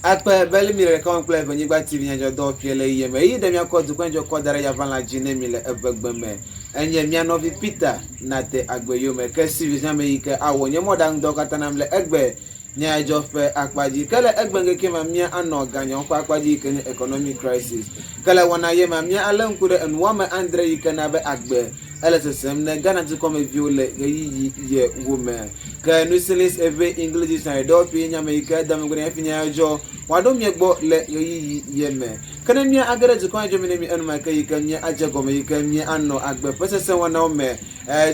Akpe be mi le ɖekawɔm kple Evenyigba TV nyadzɔdɔwɔƒea le ɣeyiɣi me. Ɣeyiɣi ɖe miakɔ dukɔnyadzɔ kɔ da ɖe yavalã dzi ne mi le eʋegbe me. Enye mia nɔvi Peter Nate Agbe yome ke Sylvius nye ameyi ke awɔ nye mɔɖaŋudɔwo katã nam le egbe nyadzɔ ƒe akpa dzi. Ke le egbe ŋkekea mea mia anɔ ganyawo ƒe akpa dzi yi ke nye economic crisis. Ke le wɔna ye mea mia alé ŋku ɖe enu woame andre yi ke na be agbe ele sesem ne Ghana dukɔmeviwo le ɣeyiɣi ye wo me. Ke Nusilis Eʋe English Dictionary dɔwɔƒee nye ame yi ke da megbe ɖe hafi nya ya dzɔ wòaɖo mía gbɔ le ɣeyiɣi ye me. Ke ne mía age ɖe dukɔ ya dzɔ me ne mí enumake yi ke mía adze gɔme yi ke mía anɔ agbe ƒe sesẽ wɔnawo me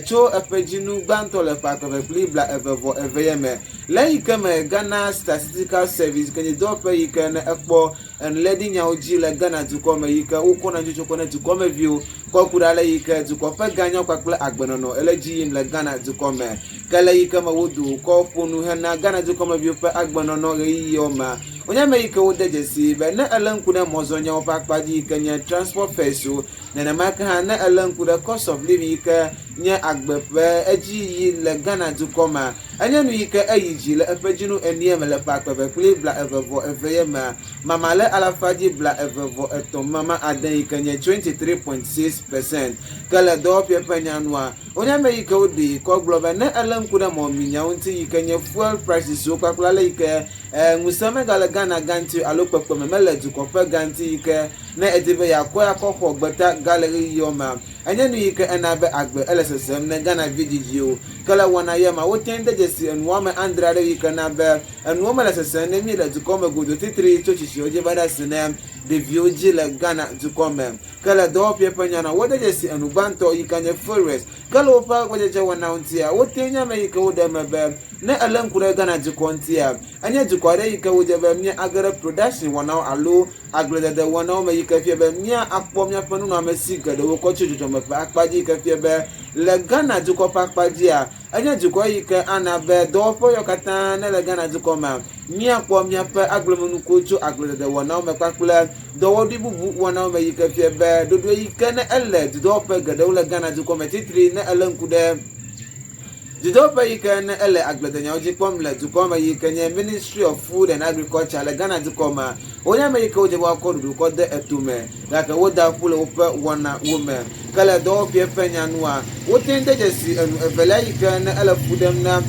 tso eƒe dzinu gbãtɔ le ƒe akpe eve kple bla eve vɔ eve ye me. Le eyi ke me Ghana Statistical Service ke nye dɔwɔƒe yi ke ne ekpɔ Enuléɖinyawo dzi le Ghana dukɔ me yi ke wokɔna nutsotso kɔ ne dukɔmeviwo kɔ ku ɖe ale yi ke dukɔ ƒe ganyawo kpakple agbenɔnɔ ele dzi yim le Ghana dukɔ me. Ke le yi ke me wodo kɔ ƒo nu hena Ghana dukɔmeviwo ƒe agbenɔnɔ ɣeyiɣiawo mea, wonye ame yi ke wode dzesii be ne èlé ŋku ɖe mɔzɔnyawo ƒe akpa dzi yi ke nye transport fares wo, Nenema ke hã ne èlé ŋku ɖe cost of living yi ke nye agbe ƒe edziyiyi le Ghana dukɔ mea, enye nu yi ke eyi dzi le eƒe dzinu enie me le ƒe akpe eve kple bla eve vɔ eve ye mea, mama le alafa dzi bla eve vɔ etɔ̃ mama ade yi ke nye 23.6%. Ke le dɔwɔƒea ƒe nya nua, wonye ame yi ke woɖee kɔ gblɔ be ne èlé ŋku ɖe mɔminyawo ŋuti yi ke nye fuel prices wo kpakple ale yi ke ŋusẽ megale Ghana ga ŋuti o alo kpekpeme mele dukɔ ƒe ga ŋuti yi ke Ne èdi be yeakɔe akɔ xɔ gbeta ga le ɣeyiɣiawo mea, enye nu yi ke ena be agbe ele sesem ne Ghana vidzidziwo. Ke le wɔna ya mea, woteŋ de dzesi enu woame andre aɖewo yi ke na be enuwo mele sesem ne mí le dukɔ me godoo titri tso tsitsiwo dzi va ɖe asi ne ɖeviwo dzi le Ghana dukɔ me. Ke le dɔwɔƒea ƒe nya nua, wode dzesi enu gbãtɔ yi ke nye Forest. Ke le woƒe gbɔdzedze wɔnawo ŋutia, woteŋ nye ame yi ke woɖe eme be ne èlé ŋku ɖe Ghana dukɔ ŋutia, enye dukɔ aɖe yi ke wodze be mía age ɖe production wɔnawo alo Agbledede wɔnawo me yi ke fia be mía akpɔ míaƒe nunɔamesi geɖewo kɔ tso dzɔdzɔme ƒe akpa dzi yi ke fia be le Ghana dukɔ ƒe akpa dzia, enye dukɔ yi ke ana be dɔwɔƒe yawo katã ne le Ghana dukɔ mea, míakpɔ míaƒe agblemenukuwo tso agbledede wɔnawo me kpakple dɔwɔɖui bubu wɔnawo me yi ke fia be ɖoɖoe yi ke ne ele dudɔwɔƒe geɖewo le Ghana dukɔ me titri ne ele ŋku ɖe Dudɔƒe yi ke ne ele agbledenyawo dzi kpɔm le dukɔa me yi ke nye Ministry of Food and Agriculture le Ghana dukɔ mea, wonye ame yi ke wodze be woakɔ ɖuɖu kɔ de eto me gake woda ƒu le woƒe wɔna wo me. Ke le dɔwɔƒea ƒe nya nua, woteŋ de dzesi enu evelia yi ke ne ele fu ɖem na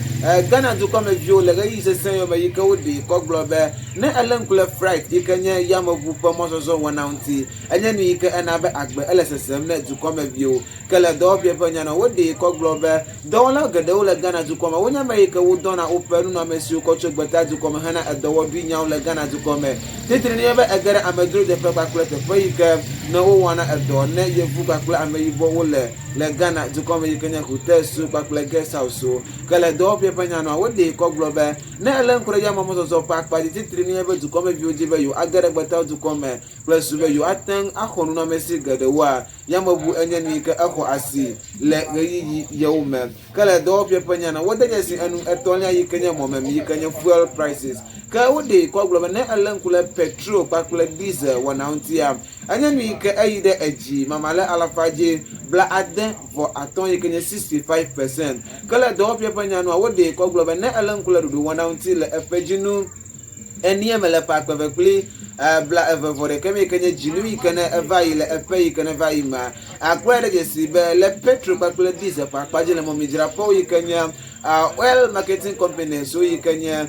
Ghana dukɔmeviwo le ɣeyiɣi sesẽ yɔ me yi ke woɖee kɔ gblɔ be ne ele ŋku le flight yi ke nye yameʋu ƒe mɔzɔzɔ wɔna ŋuti enye nu yi ke ena be agbe ele sesem ne dukɔmeviwo. Ke le dɔwɔƒea ƒe nya nua, woɖee kɔ gblɔ be, Dɔwɔla geɖewo le Ghana dukɔ me. Wonye ame yi ke wodɔna woƒe nunɔamesiwo kɔ tso gbeta dukɔ me hena edɔwɔɖui nyawo le Ghana dukɔ me. Titri nenye be ege ɖe amedzrodzeƒe kpakple teƒe yi ke ne wowɔna edɔ ne yevu kpakple ameyibɔ wole le Ghana dukɔ me yi ke nye hotelswo kpakple guest housewo. Ke le dɔwɔƒea ƒe nya nua, woɖee kɔ gblɔ be, Ne èlé ŋku ɖe yamemɔzɔzɔ ƒe akpa dzi, titri nenye be dukɔmeviwo di be yewoage ɖe gbetawo dukɔ me kple susu be yewoate ŋu axɔ nunɔamesi geɖewoa, Yameʋu enye nu yi ke exɔ asi le ɣeyiɣi yewo me. Ke le dɔwɔƒea ƒe nya na, wode dzesi enu etɔ̃lia yi ke nye mɔmemi yi ke nye fuel prices. Ke woɖee kɔ gblɔ be ne elé ŋku ɖe petrol kpakple diesel wɔnawo ŋutia, enye nu yi ke eyi ɖe edzi mama le alafa dzi bla ade vɔ atɔ̃ yi ke nye 65%. Ke le dɔwɔƒea ƒe nya nua, woɖee kɔ gblɔ be ne elé ŋku ɖe ɖoɖo wɔnawo ŋuti le eƒe dzinu enie me le ƒe akpe eve kple bla eve vɔ ɖekɛ me yi ke nye dzinu yi ke ne eva yi le eƒe yi ke ne va yi mea, akpɔe ɖe dzesi be le petrol kpakple diesel ƒe akpa dzi le mɔmidzraƒewo yi ke nye oil marketing companies wo yi ke nye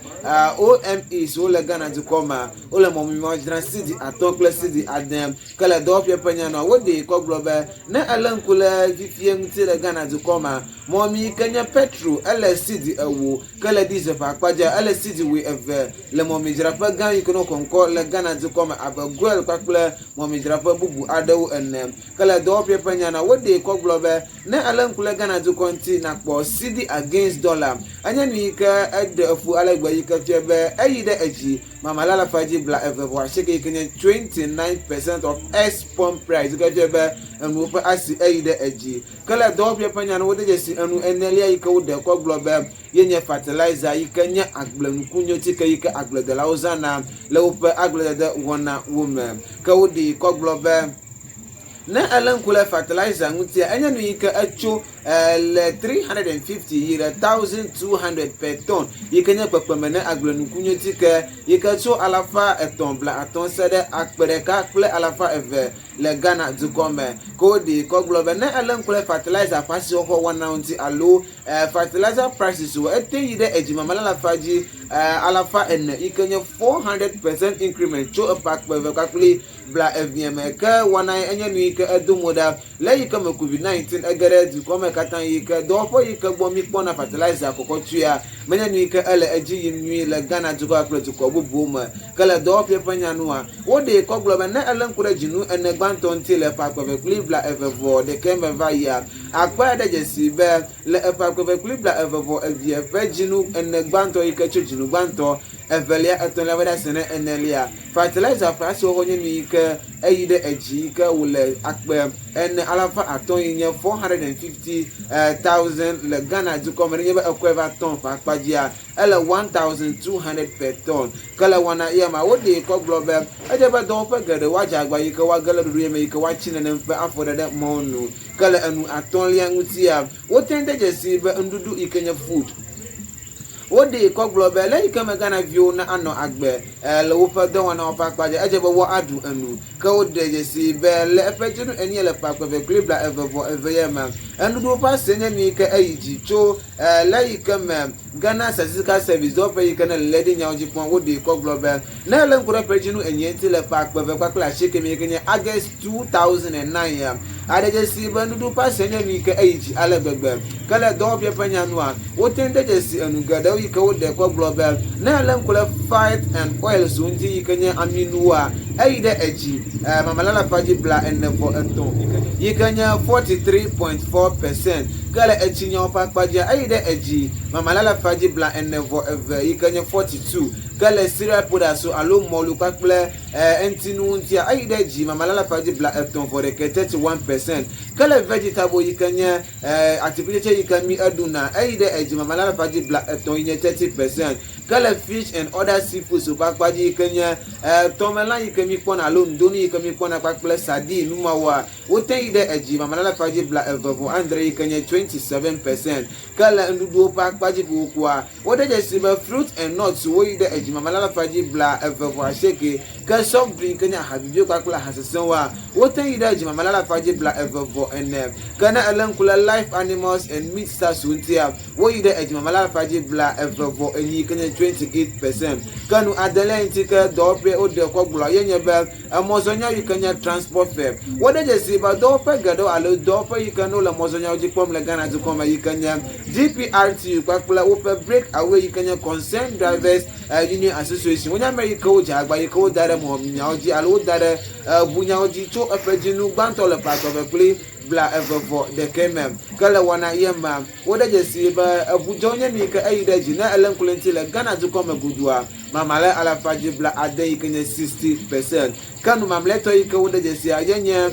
OMEs wo le Ghana dukɔ mea, wole mɔmimɔ dzram cedi atɔ̃ kple cedi ade. Ke le dɔwɔƒea ƒe nya nua, woɖee kɔ gblɔ be ne elé ŋku le fifie ŋuti le Ghana dukɔ mea, mɔmi yi ke nye petrol ele cedi ewo Ke le diesel ƒe akpa dzia, ele cedi wui eve le mɔmidzraƒe gã yi ke ne woxɔ ŋkɔ le Ghana dukɔ me abe Goil kpakple mɔmidzraƒe bubu aɖewo ene. Ke le dɔwɔƒea ƒe nya na, woɖee kɔ gblɔ be, ne èlé ŋku le Ghana dukɔ ŋuti nakpɔ cedi against dollar, enye nu yi ke eɖe efu ale gbegbe yi ke fia be eyi ɖe edzi mama le alafa dzi bla eve vɔ asieke yi ke nye 29% of ex pump price yi ke fia be enuwo ƒe asi eyi ɖe edzi. Ke le dɔwɔƒea ƒe nya nu, wode dzesi enu enelia yi ke woɖe kɔ gblɔ be yenye fertilizer yi ke nye agblenukunyotike yi ke agbledelawo zãna le woƒe agbledede wɔnawo me. Ke woɖee kɔ gblɔ be ne elé ŋku ɖe fertilizer ŋutia, enye nu yi ke etso Le 350 yi ɖe 1200 per ton yi ke nye kpekpeme ne agblenukunyotike yi ke tso 350 se ɖe 1200 le Ghana dukɔ me. Ke woɖee kɔ gblɔ be ne elé ŋku ɖe fertilizer ƒe asixɔxɔ wɔnawo ŋuti alo fertilizer prices o, ete yi ɖe edzi mamlɛ alafa dzi 400 yi ke nye 400% increment tso eƒe 2020 me. Ke wɔnae enye nu yi ke edo mo ɖa Le yi ke me Covid 19 ege ɖe dukɔ me katã yi ke dɔwɔƒe yi ke gbɔ míkpɔna fertilizer kɔkɔ tsoea menye nu yi ke ele edzi yim nyuie le Ghana dukɔa kple dukɔ bubuwo me. Ke le dɔwɔƒea ƒe nya nua, woɖee kɔ gblɔ be ne ele ŋku ɖe dzinu ene gbãtɔ ŋuti le ƒe akpe eve kple blaeve vɔ ɖekɛ me va yia, akpɔe ɖe dzesi be le eƒe akpe eve kple blaeve vɔ evia ƒe dzinu ene gbãtɔ yi ke tso dzinu gbãtɔ, evelia, etɔ̃lia va ɖe asi ne enelia, Fertilizer ƒe asixɔxɔ nye nu yi ke eyi ɖe edzi yi ke wòle 4500 yi nye 450,000 le Ghana dukɔ me. Nenye be ekɔe va tɔn ƒe akpa dzia, ele 1200 per ton. Ke le wɔna ya mea, woɖee kɔ gblɔ be edze be dɔwɔƒe geɖe woadze agba yi ke woage le ɖoɖo ya me yi ke woatsi nenem ƒe afɔɖeɖe mɔwo nu. Ke le enu atɔ̃lia ŋutia, wote de dzesii be nuɖuɖu yi ke nye food, Woɖee kɔ gblɔ be le yi ke me Ghana viwo na anɔ agbe le woƒe dɔwɔnawo ƒe akpa dzi, edze be woaɖu enu. Ke woɖe dzesii be le eƒe dzinu enyi le ƒe akpe eve kple blaeve vɔ eve ya me, enuɖuɖu ƒe ase nye nu yi ke eyi dzi tso le yi ke me Ghana Statistical Service dɔwɔƒe yi ke ne le lɛɖi nyawo dzi kpɔm. Woɖee kɔ gblɔ be ne ele ŋku ɖe ƒe dzinu enyi ŋuti le ƒe akpe eve kpakple asieke me yi ke nye August 2009 ya, aɖe dzesii be nuɖuɖu ƒe ase nye nu yi ke eyi dzi ale gbegbe. Ke le dɔwɔƒea ƒe nya nua, wote ŋu de dzesi enu geɖewo yi ke woɖe kɔ gblɔ be ne èlé ŋku ɖe Fat and Oils ŋuti yi ke nye aminuwoa, eyi ɖe edzi mamlɛ alafa dzi 43 yi ke nye 43.4 percent. Ke le etsinyawo ƒe akpa dzia, eyi ɖe edzi mamlɛ alafa dzi 42 yi ke nye 42. Ke le cereal products alo mɔlu kpakple eŋutinuwo ŋutia, eyi ɖe edzi mamlɛ alafa dzi 31, 31 percent. Ke le vegetable yi ke nye Atikutsetse yi ke mí eɖuna, eyi ɖe edzi mamale alafa dzi 30 yi nye 30%. Ke le fish and other seafoods ƒe akpa dzi yi ke nye tɔmelã yi ke mí kpɔna alo nudonu yi ke mí kpɔna kpakple sardine numawoa, wote yi ɖe edzi mamale alafa dzi 28 yi ke nye 27%. Ke le nuɖuɖuwo ƒe akpa dzi kokokoa, Wode dzesii be fruit and nuts woyi ɖe edzi mamlɛ alafa dzi 28, ke soft drink ke nye aha viviwo kpakple aha sesẽwoa, wote yi ɖe edzi mamlɛ alafa dzi 44. Ke ne èlé ŋku ɖe live animals and meat stocks ŋutia, woyi ɖe edzi mamlɛ alafa dzi 24 ke nye 28%. Ke nu adelia ŋuti ke dɔwɔƒee woɖe kɔ gblɔ ye nye be Emɔzɔnya yi ke nye transport fare. Wode dzesii be dɔwɔƒe geɖewo alo dɔwɔƒe yi ke ne wole mɔzɔnyawo dzi kpɔm le Ghana dukɔ me yi ke nye GPRTU kpakple woƒe Break Away yi ke nye Concerned Drivers Union Association wonye ame yi ke wodze agba yi ke woda ɖe mɔnyawo dzi alo woda ɖe ʋunyawo dzi tso eƒe dzinu gbãtɔ le ƒe akpe eve kple 21 me. Ke le wɔna ye mea, wode dzesii be eʋudzɔwo nye nu yi ke eyi ɖe dzi ne elé ŋku ɖe eŋuti le Ghana dukɔ me godoa. Mamlɛ alafa dzi 70 yi ke nye 60%. Ke nu mamlɛtɔ yi ke wode dzesia ye nye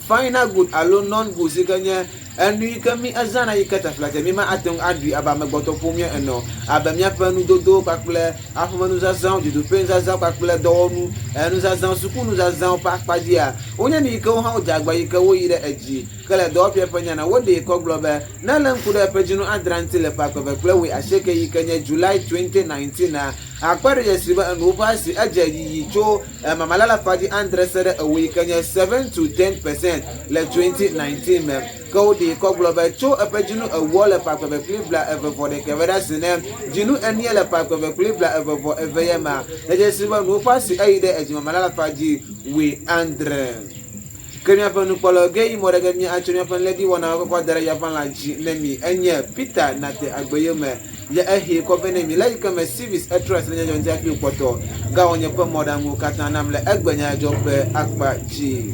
final good alo non goods yi ke nye enu yi ke mi ezãna yi ke taflatse mi ma ate ŋu aɖui abe amegbɔtɔ ƒomea ene o, abe míaƒe nudodowo kpakple aƒemenuzazãwo, dzodoƒenuzazãwo kpakple dɔwɔnu nuzazãwo, sukunuzazãwo ƒe akpa dzia. Wonye nu yi ke wo hã wodze agba yi ke woyi ɖe edzi. Ke le dɔwɔƒea ƒe nya na woɖee kɔ gblɔ be, Ne èlé ŋku ɖe eƒe dzinu adrea ŋuti le ƒe akpe eve kple wuiasieke yi ke nye July 2019 a, àkpɔe ɖe dzesi be enuwo ƒe asi edze yiyi tso mamale alafa dzi adre se ɖe ewo yi ke nye 7 to 10 percent le 2019 me. Ke woɖee kɔ gblɔ be tso eƒe dzinu ewoa le ƒe akpe eve kple 21 va ɖe asi ne dzinu enie le ƒe akpe eve kple 22 ye mea, ɖe dzesi be nuwo ƒe asi eyi ɖe edzi mamale alafa dzi 70. Ke míaƒe nukpɔlawo ge yi mɔ ɖe ge mí atso míaƒe nuléɖiwɔnawo kɔkɔ da ɖe yaʋalã dzi ne mi. Enye Peter nate agbe yome ye ehee kɔ vɛ ne mi le yike me Civis etrɔ asi le nye dzɔŋti hafi wòkpɔtɔ gawɔ nye ƒe mɔɖaŋuwo katã nam le egbe nyadzɔdzɔ ƒe akpa dzi.